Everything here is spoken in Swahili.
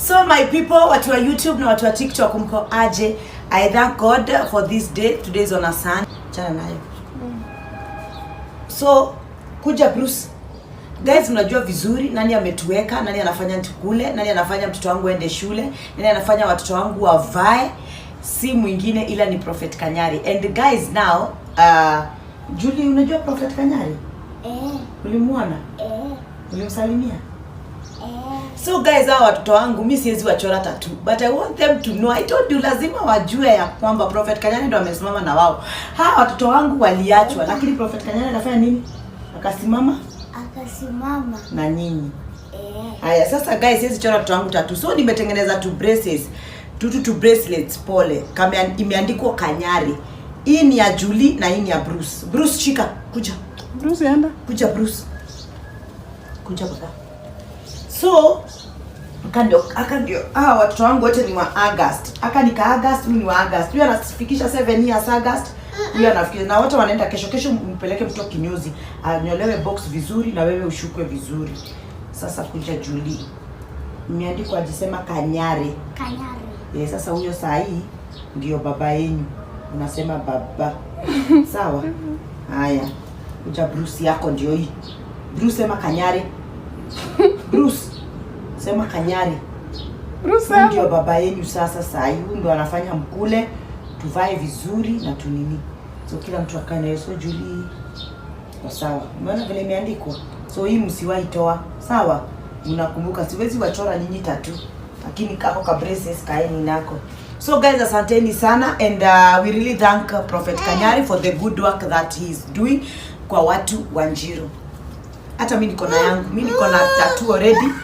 So my people, watu wa YouTube na watu wa TikTok, mko aje? I thank God for this day. Today is on a Sunday. Chana nayo. So kuja, Bruce. Guys, mnajua vizuri nani ametuweka, nani anafanya tukule, nani anafanya mtoto wangu aende shule, nani anafanya watoto wangu wavae, si mwingine ila ni Prophet Kanyari. And guys, now Julie, unajua Prophet Kanyari? Eh. Ulimuona? Eh. Ulimsalimia? Eh. So guys, hawa watoto wangu mi siwezi wachora tattoo, but I want them to know. I told you lazima wajue ya kwamba Prophet Kanyari ndo amesimama na wao. Hawa watoto wangu waliachwa, lakini Prophet Kanyari anafanya nini? Akasimama Akasimama. Na nyinyi. Eh. Haya, sasa guys, siwezi chora watoto wangu tattoo. So nimetengeneza two braces. Two bracelets, pole. Kama imeandikwa Kanyari. Hii ni ya Julie na hii ni ya Bruce. Bruce, shika, kuja. Bruce, enda. Kuja, Bruce. Kuja, baba. So aka ndio ah, watoto wangu wote ni wa August. Aka ni ka August, huyu ni wa August. Huyu anafikisha 7 years August. Huyu anafikisha, na wote wanaenda kesho. Kesho mpeleke mtoto kinyozi, anyolewe box vizuri na wewe ushukwe vizuri. Sasa kuja, Julie. Imeandikwa ajisema Kanyari. Kanyari. Yeah, sasa huyo saa hii ndio baba yenyu. Unasema baba. Sawa? Haya. Kuja, Bruce, yako ndio hii. Bruce, sema Kanyari. Bruce, sema Kanyari. Bruce, Huyu ndio sema. Baba yenyu sasa saa hii. Huyu ndio anafanya mkule, tuvae vizuri na tunini. So kila mtu akae nayo. So Julie, kwa sawa. Umeona vile imeandikwa? So hii msiwahi toa. Sawa? Mnakumbuka siwezi wachora nyinyi tattoo. Lakini kako ka braces kaeni nako. So guys, asanteni sana and we really thank Prophet Kanyari for the good work that he is doing kwa watu wa Njiru. Hata mi niko na yangu, mi niko na tattoo already.